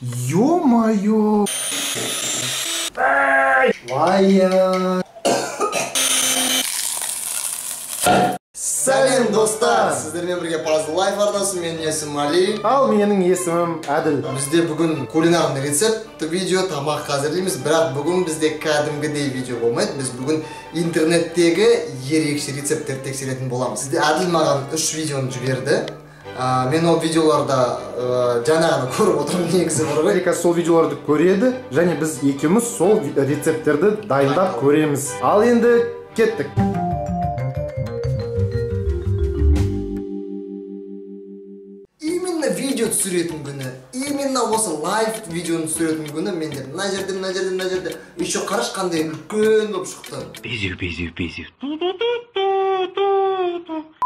Ё-моё! Вая! Сәлем, достар! Сіздермен бірге Puzzle Life арнасы, менің есімім Али. Ал менің есімім Әділ. Бізде бүгін кулинарный рецепт видео, тамақ әзірлейміз, бірақ бүгін бізде кәдімгідей видео болмайды. Біз бүгін интернеттегі ерекше рецепттерді тексеретін боламыз. Сізде Әділ маған 3 видеоны жіберді. Мен ол видеоларда жаңа ғана көріп отырмын, негізі бар ғой. Қазір сол видеоларды көреді және біз екеуміз сол рецепттерді дайындап көреміз. Ал енді кеттік. Именно видео түсіретін күні, именно осы live видеоны түсіретін күні менде мына жерде, мына жерде, мына жерде еще қараш қандай үлкен болып шықты. Безеу, безеу, безеу.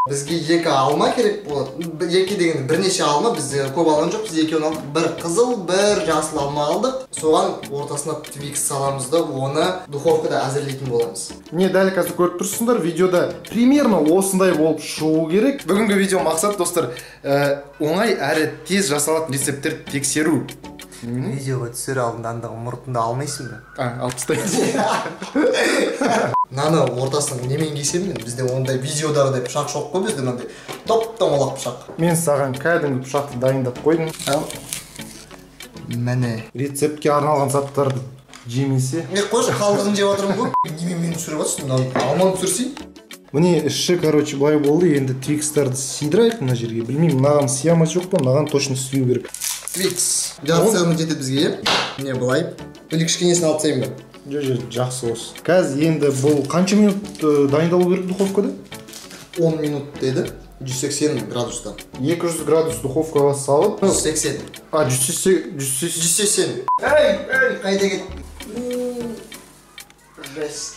Бізге екі алма керек болады. Екі дегенде бірнеше алма, біз көп алған жоқпыз, екеуін алдық. Бір қызыл, бір жасыл алма алдық. Соған ортасына твикс саламыз да, оны духовкада әзірлейтін боламыз. Міне дәл қазір көріп тұрсыңдар, видеода примерно осындай болып шығу керек. Бүгінгі видео мақсат, достар, оңай әрі тез жасалатын рецепттерді тексеру. Видеоға түсер алдында андағы мұртыңды алмайсың ба? А, алып тастайын. Мынаны ортасынан немен кесемін мен? Бізде ондай видеодағыдай пышақ жоқ қой, бізде мынандай топ-домалақ пышақ. Мен саған кәдімгі пышақты дайындап қойдым. Ал. Міне. Рецептке арналған заттарды жемесе. Мен қойшы, қалдығын жеп жатырмын ғой. Немен мені түсіріп жатырсың? Мынаны алманы түсірсей. Міне іші, короче, былай болды. Енді твикстарды сыйдырайық мына жерге. Білмеймін, мынаған сыя ма жоқ па, мынаған точно сыю керек. Твикс. Жарты сағат жетеді бізге, иә? Міне былай. Или кішкенесін алып тастайын ба? Жоқ, жақсы осы. Қазір енді бұл қанша минут дайындалу керек духовкада? 10 минут деді. 180 градуста. 200 градус духовкаға салып. 180. А, 180. 180. Эй, эй, қайда кеттің? Жесть.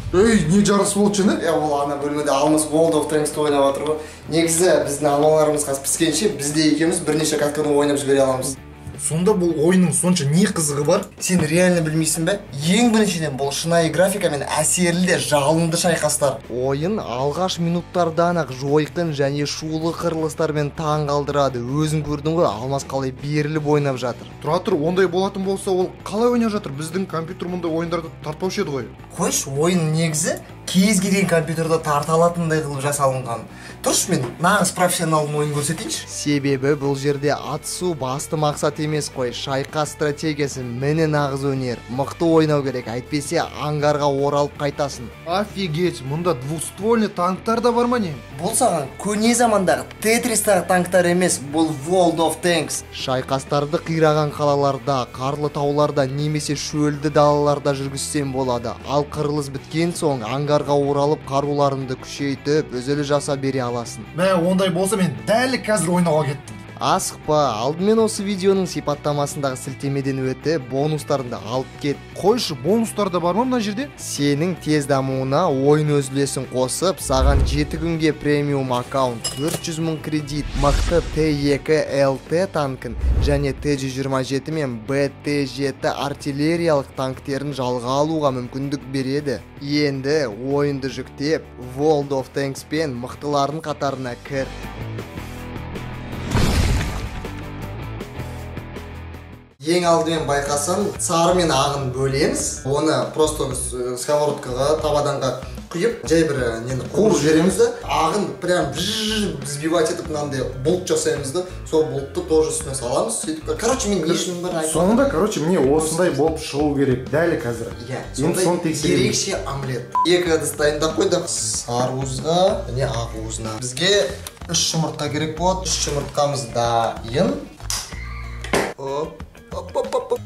Ей, не жарыс болды жыны? Е, ол ана бөлмеде Алмас World of Tanks ойнап жатыр ғой. Негізі біздің алмаларымыз қазір піскенше, біз де екеуміз бірнеше катканы ойнап жібере аламыз. Сонда бұл ойынның сонша не қызығы бар? Сен реально білмейсің бе? Ең біріншіден бұл шынайы графика мен әсерлі де жалынды шайқастар. Ойын алғаш минуттардан-ақ жойқын және шулы қырылыстармен таң қалдырады. Өзің көрдің ғой, Алмас қалай беріліп ойнап жатыр. Тұра тұр, ондай болатын болса, ол қалай ойнап жатыр? Біздің компьютер мұндай ойындарды тартпаушы еді ғой. Қойшы, ойын негізі кез келген компьютерді тарта алатындай қылып жасалынған. Тұршы, мен нағыз профессионалдың ойын көрсетейінші. Себебі бұл жерде атысу басты мақсат емес қой. Шайқас стратегиясы міне нағыз өнер. Мықты ойнау керек, әйтпесе ангарға оралып қайтасың. Офигеть, мұнда двуствольный танктар да бар ма не? Бұл саған көне замандағы Тетристағы танктар емес, бұл World of Tanks. Шайқастарды қираған қалаларда, қарлы тауларда немесе шөлді далаларда жүргізсең болады. Ал қырылыс біткен соң ангарға оралып қаруларыңды күшейтіп, үзілі жаса бере аласың. Мә, ондай болса мен дәл қазір ойнауға кеттім. Асықпа, алдымен осы видеоның сипаттамасындағы сілтемеден өтіп, бонустарыңды алып кет. Қойшы, бонустар да бар ма мына жерде? Сенің тез дамуына ойын өз үлесін қосып, саған 7 күнге премиум аккаунт, 400 мың кредит, мықты Т2 ЛТ танкін және Т127 мен БТ7 артиллериялық танктерін жалға алуға мүмкіндік береді. Енді ойынды жүктеп, World of Tanks пен мықтылардың қатарына кір. Ең алдымен байқасаң, сары мен ағын бөлеміз. Оны просто сковородкаға, табаданға құйып, жай бір нені қуырып жібереміз да, ағын прям взбивать етіп мынандай бұлт жасаймыз да, сол бұлтты тоже үстіне саламыз. Сөйтіп, короче, мен не үшін бар айтып. Соңында, короче, міне осындай болып шығу керек дәл қазір. Иә, сондай ерекше омлет. Екі ыдыс дайындап қойдық. Сары уызға және ақ уызына. Бізге 3 жұмыртқа керек болады. 3 жұмыртқамыз дайын. Оп. Оп, оп, оп, оп.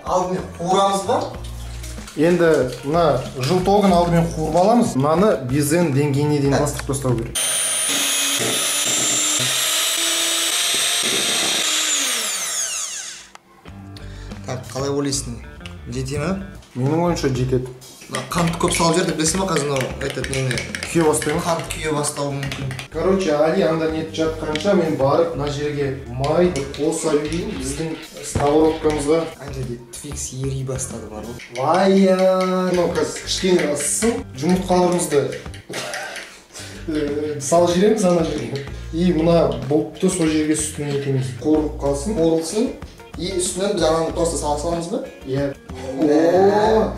Алдымен қуырамыз ба? Енді мына желтогын алдымен қуырып аламыз. Мынаны безен деңгейіне дейін бастырып тастау керек. Так, қалай ойлайсың? Жете ме? Менің ойымша жетеді. Қант көп салып жібердік, білесің ба, қазір мынау этот нені күйе бастай ма? Қант күйе бастауы мүмкін. Короче, Али анда нетіп жатқанша мен барып мына жерге майды қоса берейін біздің сковородкамызға. Ана жерде твикс ери бастады бар ғой. Вая, мынау қазір кішкене ыссын, жұмыртқаларымызды Салып жібереміз ана жерге. И мына бұлтты сол жерге үстіне етеміз. Қуырылып қалсын. Қуырылсын. И үстінен біз ананы просто сала саламыз ба? Иә. О!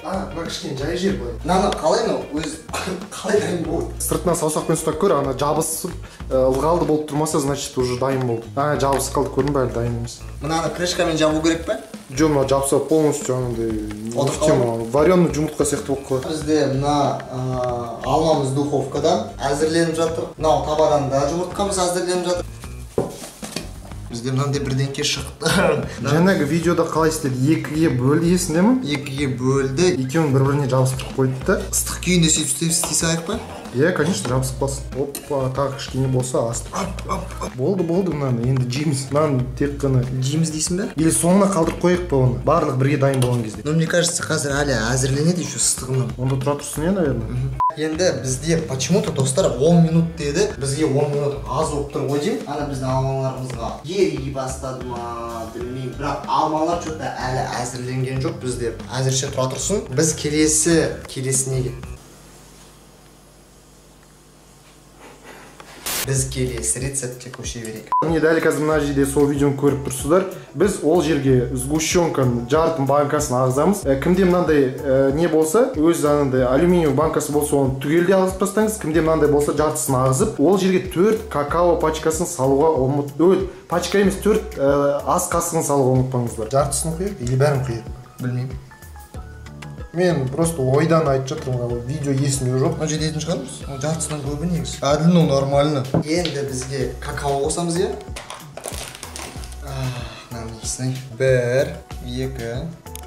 Мына кішкене жай жер былай. Мынаны қалай мынау өзі қалай дайын болды? Сыртынан саусақпен ұстап көр, ана жабысып, ылғалды болып тұрмаса, значит, уже дайын болды. Жабысып қалды, көрдің бе, әлі дайын емес. Мынаны крышкамен жабу керек пе? Жоқ, мына жабса полностью анандай вареный жұмыртқа сияқты болып қалады. Бізде мына алмамыз духовкадан әзірленіп жатыр. Мынау табадан да жұмыртқамыз әзірленіп жатыр. Бізде мынандай бірдеңке шықты. Жаңағы видеода қалай істеді? Екіге бөлді, есіңде ме? Екіге бөлді. Екеуін бір-біріне жабыстырып қойды да. Ыстық күйінде сөйтіп істей салайық па? Иә, конечно, жабысып қалсын. Опа, тағы кішкене болса асты. Болды, болды, мынаны енді жейміз. Мынаны тек қана жейміз дейсің бе? Или соңына қалдырып қояйық па оны? Барлық бірге дайын болған кезде. Но мне кажется, қазір әлі әзірленеді еще ыстығынан. Онда тұра тұрсын, иә, наверное. Енді бізде почему-то достар 10 минут деді. Бізге 10 минут аз болып тұр ғой деймін. Ана біздің алмаларымызға ери бастады ма, білмеймін. Бірақ алмалар что-то әлі әзірленген жоқ бізде. Әзірше тұра тұрсын. Біз келесі неге? Біз келесі рецептке көше берейік. Міне дәл қазір мына жерде сол видеоны көріп тұрсыздар. Біз ол жерге сгущенканың жарты банкасын ағызамыз. Кімде мынандай не болса, өз анандай алюминиевый банкасы болса, оны түгелдей ағызып тастаңыз. Кімде мынандай болса, жартысын ағызып, ол жерге 4 какао пачкасын салуға ұмыт. Пачка емес, 4 ас қасығын салуға ұмытпаңыздар. Жартысын құйып или бәрін құйып? Білмеймін. Мен просто ойдан айтып жатырмын, видео есімде жоқ. Мына жерде жететін шығармыз. Жартысынан көбі негізі. Әділ, ну нормально. Енді бізге какао қосамыз, иә? Мынаның иісін. 1, 2,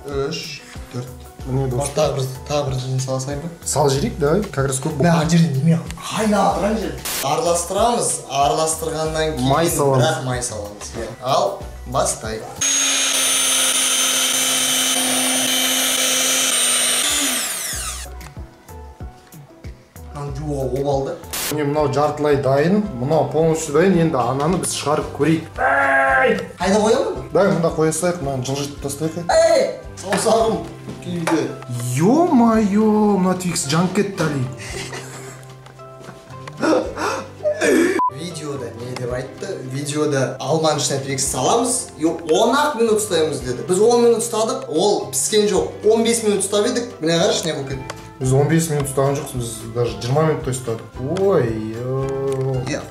3, 4. Міне достар. Тағы бір жерден сала салайын ба? Сал жіберейік, давай, как раз көп болды. Мә, ана жерде неме қайнап жатыр ана жерде. Араластырамыз, араластырғаннан кейін май саламыз. Бірақ май саламыз. Ал, бастайық. Жууға обалды. Міне мынау жартылай дайын, мынау полностью дайын. Енді ананы біз шығарып көрейік. Қайда қоямын? Давай мында қоя салайық, мынаны жылжытып тастайық. Ей, саусағым күйді. Ё-моё, мына Твикс жанып кетті әлі. Видеода не деп айтты? Видеода алманың ішіне Твикс саламыз, 10 минут ұстаймыз деді. Біз 10 минут ұстадық, ол піскен жоқ. 15 минут ұстап едік, міне қарашы не болып кетті. Біз 15 минут ұстаған жоқпыз, біз даже 20 минуттай ұстадық. Ой,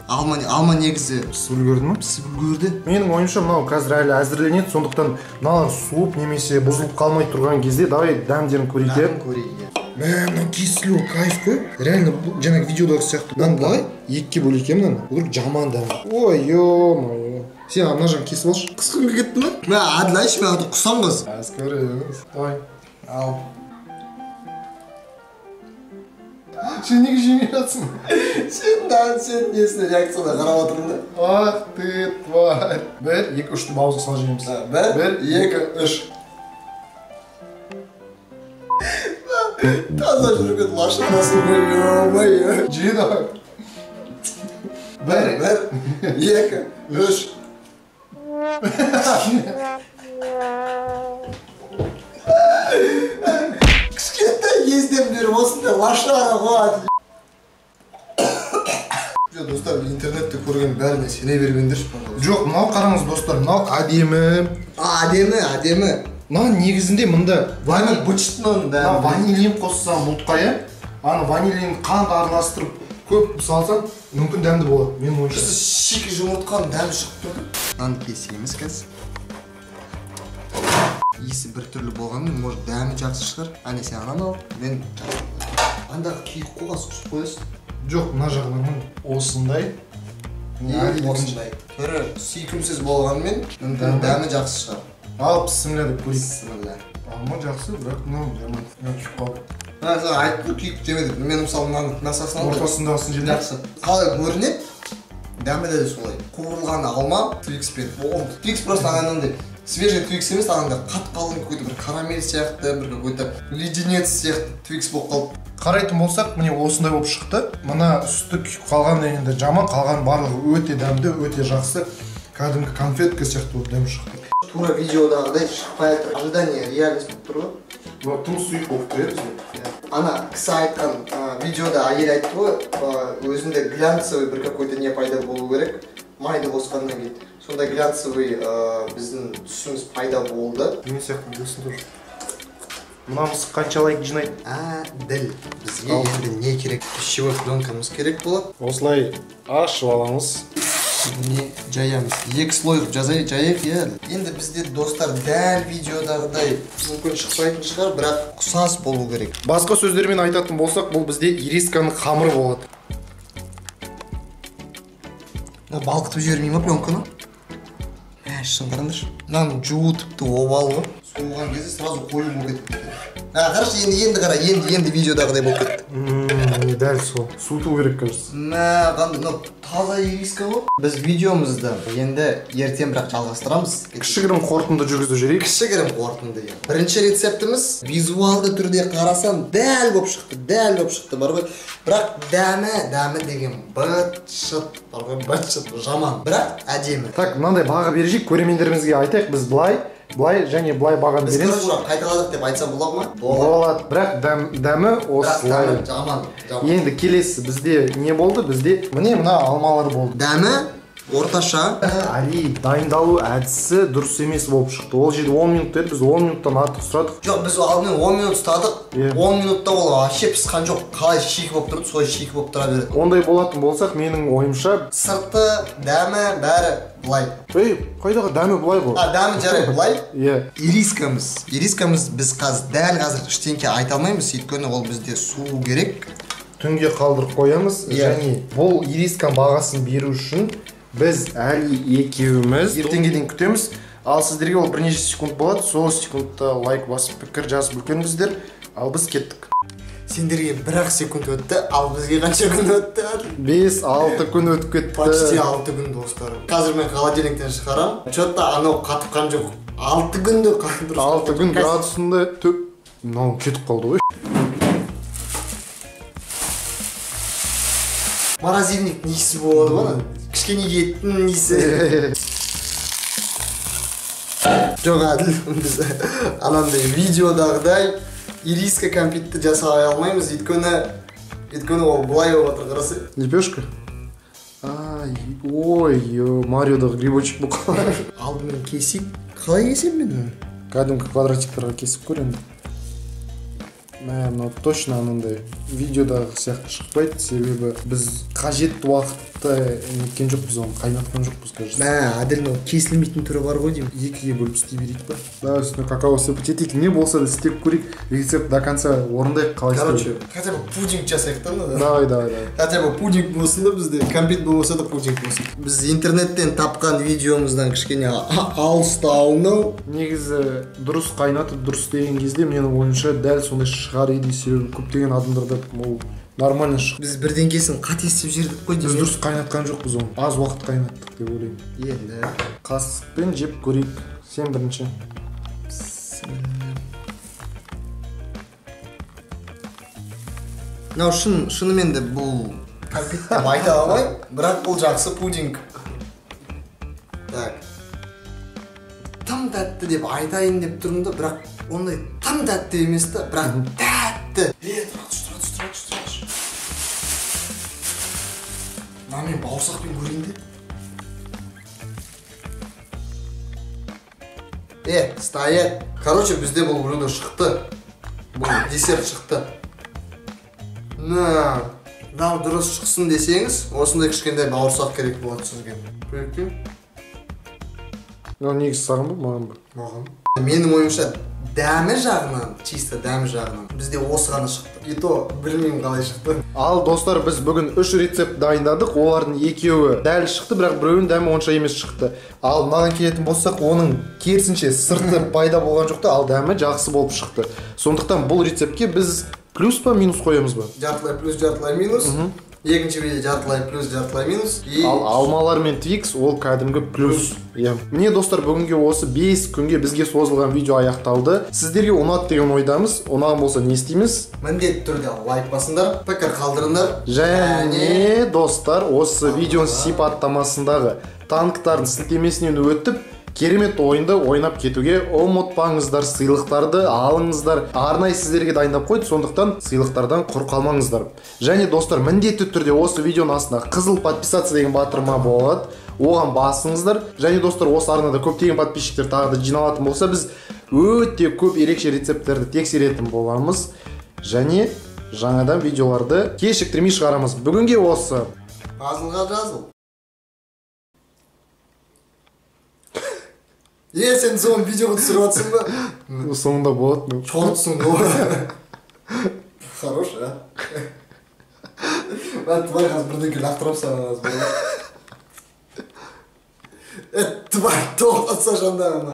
Алма негізі пісіп үлгерді ме? Пісіп үлгерді. Менің ойымша мынау қазір әлі әзірленеді, сондықтан мыналар суып немесе бұзылып қалмай тұрған кезде давай дәмдерін көрейік. Дәмін көрейік. Мә, мынау кесілуі кайф қой. Реально жаңағы видеодағы сияқты. Мынаны былай екіге бөлейік мынаны. Бұл жаман дәм. Ой, ё-моё. Сен ана жағын кесіп алшы. Қысқым кетті ме? Мә, Әділ айтшы, мен аты құсам қазір. Аз көреміз. Давай. Ал. Сен неге жемей жатсың? Сен сен несіне реакцияда қарап отырмын да. Ах ты тварь. 1, 2, 3 деп ауызға салып жейміз. 1, 2, 3. Таза жүрген лашарасы ғой, ё-моё. Же давай. 1, 2, 3. Кішкентай кезден бері осындай лашара ғой. Жоқ, достар, интернетте көрген бәріне сене бермеңдерші, пожалуйста. Жоқ, мынау қараңыз, достар, мынау әдемі. Әдемі, әдемі. Мына негізінде мында ваниль бычытынан да. Мына ванилин қоссаң бұлтқа, иә? Аны ванилин қант араластырып көп салсаң, мүмкін дәмді болады, менің ойымша. Шикі жұмыртқаның дәмі шығып тұр. Мынаны кесеміз қазір. Иісі бір түрлі болғанымен, может, дәмі жақсы шығар. Әне сен ананы ал, мен жақсы. Андағы күйік қоғасы құсып қоясың. Жоқ, мына жағы нормально. Осындай. Осындай. Түрі сүйкімсіз болғанымен, мүмкін дәмі жақсы шығар. Ал, бісміллә деп көрейік. Бісміллә. Алма жақсы, бірақ мынау жаман. Мынау күйіп қалды. Мына саған айттым, күйік жеме деп. Мен мысалы мынаның масасын алдым. Ортасындағысын жедім. Жақсы. Қалай көрінеді? Дәмі де солай. Қуырылған алма Твикспен. Твикс просто анандай свежий Твикс емес, анандай қатып қалған какой-то бір карамель сияқты, бір какой-то леденец сияқты Твикс болып қалды. Қарайтын болсақ, міне осындай болып шықты. Мына үсті күйіп қалған енді жаман, қалған барлығы өте дәмді, өте жақсы. Кәдімгі конфетка сияқты болып дәмі шықты. Тура видеодағыдай шықпай жатыр. Ожидание реальность болып тұр ғой. Мынау тым сұйық болып тұр иә бізге. Ана кісі айтқан, видеода әйел айтты ғой, өзінде глянцевый бір какой-то не пайда болу керек, майды қосқаннан кейін. Сонда глянцевый біздің түсіміз пайда болды. Мен сияқты білесің тоже. Мына мысық қанша лайк жинайды? Әділ. Бізге енді не керек? Пищевой пленкамыз керек болады. Осылай ашып аламыз. Не жаямыз. 2 слой қылып жаяйық, иә. Енді бізде достар дәл видеодағыдай мүмкін шықпайтын шығар, бірақ ұқсас болу керек. Басқа сөздермен айтатын болсақ, бұл бізде ирисканың қамыры болады. Мына балқытып жібермей ма пленканы? Шын қараңдаршы. Мынаны жуу тіпті обал ғой. Суыған кезде сразу қою болып кетті. Қарашы, енді қара, енді видеодағыдай болып кетті. Дәл сол. Суыту керек, кажется. Мә, қандай, мынау таза ириска ғой. Біз видеомызды енді ертең бірақ жалғастырамыз. Кішігірім қорытынды жүргізіп жіберейік. Кішігірім қорытынды, иә. Бірінші рецептіміз визуалды түрде қарасаң дәл болып шықты, дәл болып шықты бар ғой. Бірақ дәмі деген быт-шыт бар ғой, быт-шыт жаман, бірақ әдемі. Так, мынандай баға бережек көрермендерімізге айтайық, біз былай, былай және былай бағаны Біз береміз. короче қайталадық деп айтсам болады ма? Болады, бірақ дәмі осылай. Дәмі жаман, жаман. Енді келесі бізде не болды? Бізде міне мына алмалар болды. Дәмі орташа. Али, дайындалу әдісі дұрыс емес болып шықты. Ол жерде 10 минут деді, біз 10 минуттан артық сұрадық. Жоқ, біз алдымен 10 минут ұстадық. 10 минутта ол вообще пысқан жоқ. Қалай шикі болып тұрды, солай шикі болып тұра береді. Ондай болатын болсақ, менің ойымша сырты, дәмі бәрі былай. Ей, қайдағы дәмі былай ғой? Дәмі жарай былай. Иә. Ирискамыз. Ирискамыз біз дәл қазір ештеңке айта алмаймыз, өйткені ол бізде су керек. Түнге қалдырып қоямыз. Және бұл ирисканың бағасын беру үшін біз Әли екеуміз ертеңге дейін күтеміз. Ал сіздерге ол бірнеше секунд болады. Сол секундта лайк басып, пікір жазып үлгеріңіздер. Ал біз кеттік. Сендерге бір-ақ секунд өтті, ал бізге қанша күн өтті? 5-6 күн өтіп кетті. Почти 6 күн, достар. Қазір мен холодильниктен шығарам. Чё-то анау қатып қан жоқ. 6 күнде қатып тұр. 6 күн градусында төп. Мынау кетіп қалды ғой. Морозильник несі болады ғой ана? Кішкене еттің несі. Жоқ, Әділ, біз анандай видеодағыдай ириска кәмпитті жасай алмаймыз, өйткені ол былай болып жатыр, қарасай. Лепешка? Ай, ой, Мариодағы грибочек болып қалды. Алдымен кесейік. Қалай кесемін мен оны? Кәдімгі квадратиктарға кесіп көр енді. Мә, мынау точно анандай видеодағы сияқты шықпайды, себебі біз қажетті уақытта неткен жоқпыз, оны қайнатқан жоқпыз, кажется. Мә, Әділ, мынау кесілмейтін түрі бар ғой деймін. Екіге бөліп істей берейік па? Да, үстіне какао сыпып етейік, не болса да істеп көрейік, рецепт до конца орындайық, қалай істеу. Короче, хотя бы пудинг жасайық та мынада. Давай, давай, давай. Хотя бы пудинг болсын да бізде, кәмпит болмаса да пудинг болсын. Біз интернеттен тапқан видеомыздан кішкене алыстау мынау. Негізі дұрыс қайнатып, дұрыс істеген кезде менің ойымша дәл сондай шығар еді, себебі көптеген адамдарда ол нормально шықты. Біз бірдеңкесін қате істеп жібердік қой Біз деймін. дұрыс қайнатқан жоқпыз оны. Аз уақыт қайнаттық деп ойлаймын. Енді қасықпен жеп көрейік. Сен бірінші. Мынау шынымен де бұл кәмпит деп айта алмаймын, бірақ бұл жақсы пудинг. Так. Тым тәтті деп айтайын деп тұрмын да, бірақ ондай тым тәтті емес та, бірақ тәтті. Тұра түш, тұра түш, тұра түш, тұра түш. Мына мен бауырсақпен көрейін де. Стоять. Короче, бізде бұл блюдо шықты. Бұл десерт шықты. Мынау дұрыс шықсын десеңіз, осындай кішкентай бауырсақ керек болады сізге. Прикинь. Мынау негізі саған ба, маған ба? Маған. Менің ойымша дәмі жағынан, чисто дәмі жағынан бізде осы ғана шықты. И то білмеймін қалай шықты. Ал достар, біз бүгін 3 рецепт дайындадық. Олардың екеуі дәл шықты, бірақ біреуінің дәмі онша емес шықты. Ал мынаған келетін болсақ, оның керісінше сырты пайда болған жоқ та, ал дәмі жақсы болып шықты. Сондықтан бұл рецептке біз плюс па, минус қоямыз ба? Жартылай плюс, жартылай минус. Екінші видео жартылай плюс, жартылай минус. И Ал алмалар мен твикс ол кәдімгі плюс. Иә. Міне достар, бүгінге осы 5 күнге бізге созылған видео аяқталды. Сіздерге ұнады деген ойдамыз. Ұнаған болса не істейміз? Міндетті түрде лайк басыңдар, пікір қалдырыңдар. Және достар, осы видеоның сипаттамасындағы танктардың сілтемесінен өтіп, Керемет ойынды ойнап кетуге ұмытпаңыздар, сыйлықтарды алыңыздар. Арнайы сіздерге дайындап қойды, сондықтан сыйлықтардан құр қалмаңыздар. Және достар, міндетті түрде осы видеоның астына қызыл подписаться деген батырма болады. Оған басыңыздар. Және достар, осы арнада көптеген подписчиктер тағы да жиналатын болса, біз өте көп ерекше рецепттерді тексеретін боламыз. Және жаңадан видеоларды кешіктірмей шығарамыз. Бүгінге осы. Пазлға жазыл. Сен соны видеоға түсіріп жатсың ба? Соңында болады. Шортсың ғой. Хорош, а? Мен тварь қазір бірдеңе лақтырып саған қазір. Тварь тоқтатса жандағына.